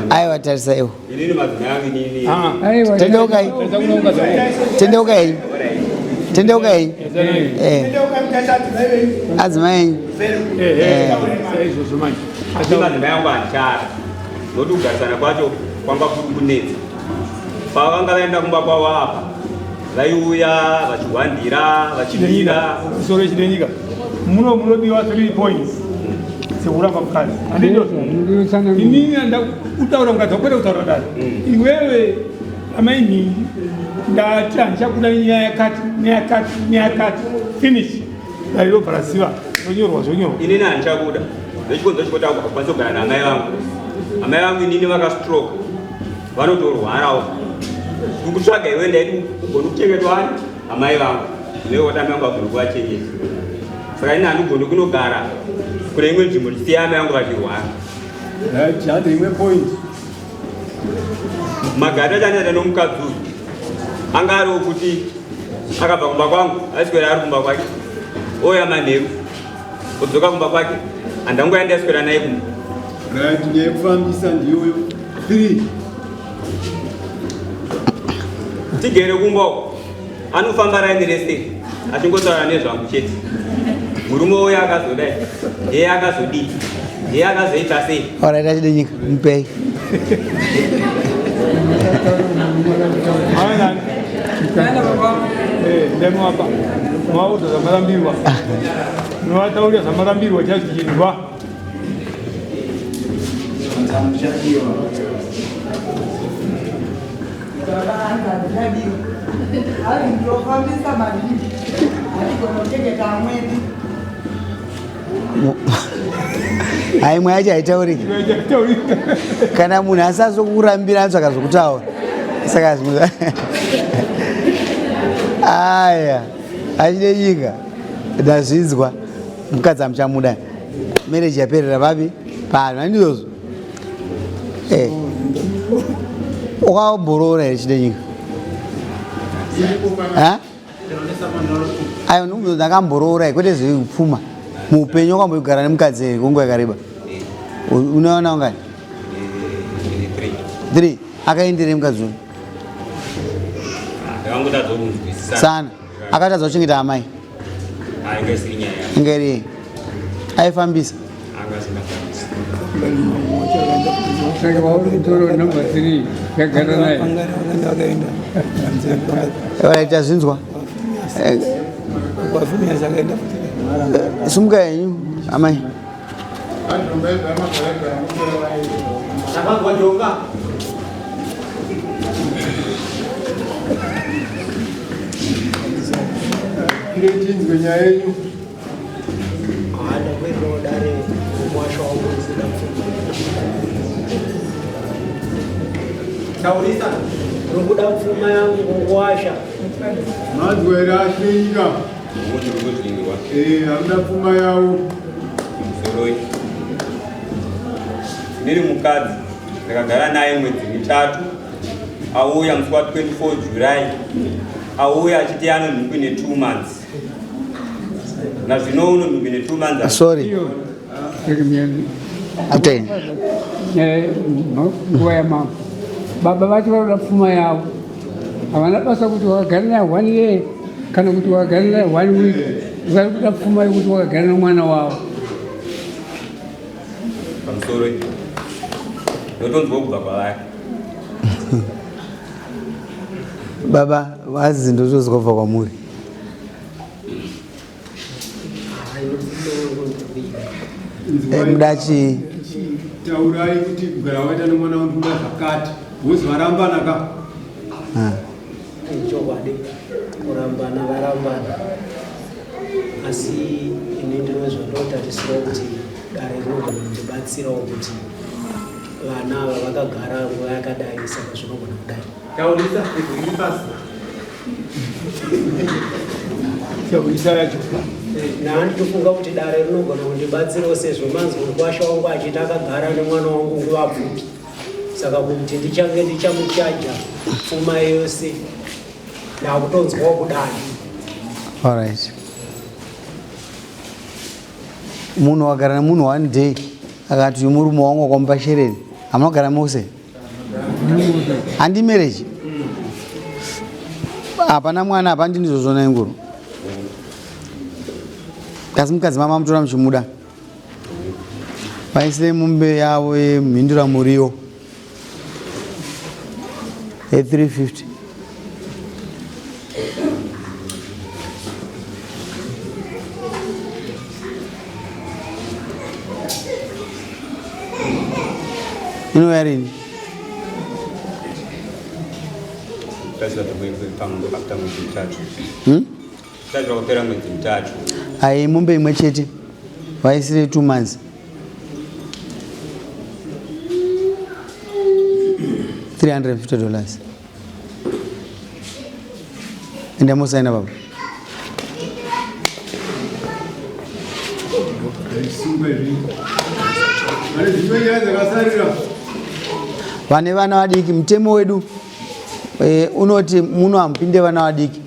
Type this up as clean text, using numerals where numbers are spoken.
Aiwa tarisaiwo. Tendeukai. Tendeukai. Tendeukai. Eh. Adzimai enyu. Eh. Madzimai angu handichada. Nokuti kugarisana kwacho kwanga kuri kunetsa. Pavanga vaenda kumba kwavo apa vaiuya vachihwandira vachibira. Musoro chinenyika. Muno munodiwa 3 points. Sekuramba mukadzi. Handizvo. Inini kutaura mukadzi wakwete kutaura dare. Mm. Iwewe amai nhingi ndati handichakuda nyaya yakati neyakati neyakati finish. Dare robva raziva zvonyorwa zvonyorwa. Inini handichakuda. Ndochikonzero chekuti akwanise kugara naamai vangu. Amai vangu inini vakastroke vanotorwarawo. Kukutsvaga iwe ndaiti ugone kuchengetwa ani amai vangu. Newe wati amai vangu vagone kuvachengeta. Saka ini handigoni kunogara kune imwe nzvimbo ndichisiya amai vangu vachirwara. Right, hande imwe point. Magariro acho anoita nomukadzi uyu anga ari wokuti akabva kumba kwangu aiswera ari kumba kwake ouya manheru odzoka kumba kwake handanguva yandaiswera naye kumba. Right, nyaya yekufambisa ndiyoyo. 3. Tigere kumba uko anofamba raini rese achingotaura nezvangu chete. Murume uyo akazodai, ndiye akazodii, ndiye akazoita sei. Alright, achide nyika mupei. Ndemwapa mwaudza zvamarambirwa munovataurira zvamarambirwa chazvichinzwa Hai imwe yacho haitauriki. Kana munhu asazokurambira anotsvaka zvokutaura. Saka zvimwe aya achide nyika ndazvinzwa mukadzi amuchamuda marriage yaperera papi pano handizvozvo eh. Wakamboroora here chide nyika ayo ndakamboroora kwete zvekupfuma muupenyu wakambogara nemukadzi here kwenguva yakareba unoona ungani three akaenderei mukadzi uyu sana akatadza kuchengeta amai inga iri aifambisa Saka vauri kutora number 3 yagara naye. Alright, tazvinzwa. Sumuka henyu amai. Tinzwe nyaya yenyu. Taurisa, ndinokuda pfuma yangu kukwasha. Manzwa here ashinyika? Eh, anoda pfuma yawo. Musoroi. Ndiri mukadzi ndakagara naye mwedzi mitatu auya musi wa 24 July auya achiti ano nhumbu ine 2 months nazvino uno nhumbu ine 2 months Sorry. Ateni. Nguva yamambo. Baba vacho vanoda pfuma yavo. Havana basa kuti wakagara naye one year kana kuti wakagara naye one week. Vari kuda pfuma yekuti wakagara nemwana wavo. Pamusoro ndotonzwa kubva kwavari. Baba vazi ndotozwa kubva kwamuri. Eh, muda chii? Taurai kuti kugara waita nemwana wangu kuda zvakati. Vozi varambana ka. Ah. Chokwadi kurambana varambana asi ini ndine zvandotarisira kuti dare rinogona kundibatsirawo kuti vana ava vakagara nguva yakadai saka zvinogona kudai. Taurisa iri pasi. Taurisa yacho. Ndanditofunga kuti dare rinogona kundibatsirawo sezvo manzwa mukwasha wangu achiti akagara nemwana wangu nguva pfupi saka kuti ndichange ndichamuchaja pfuma yose ndakutonzwawo kudai. Alright. Munhu wagara nemunhu one day akati murume wangu wakamupa shereni. Hamunogara mose? Handi marriage? Hapana mwana hapana ndinizozvona inguru. Kasi mukadzi mama mutora muchimuda. Vaisire mumbe yavo yemhindura muriwo. Ye 350. Inouya rini? Hmm? Kupera mwedzi mitatu. Ayi mombe imwe chete vaisire 2 months. $350. Ende musaina baba. Vane vana vadiki mutemo wedu e, unoti muno hamupinde vana vadiki.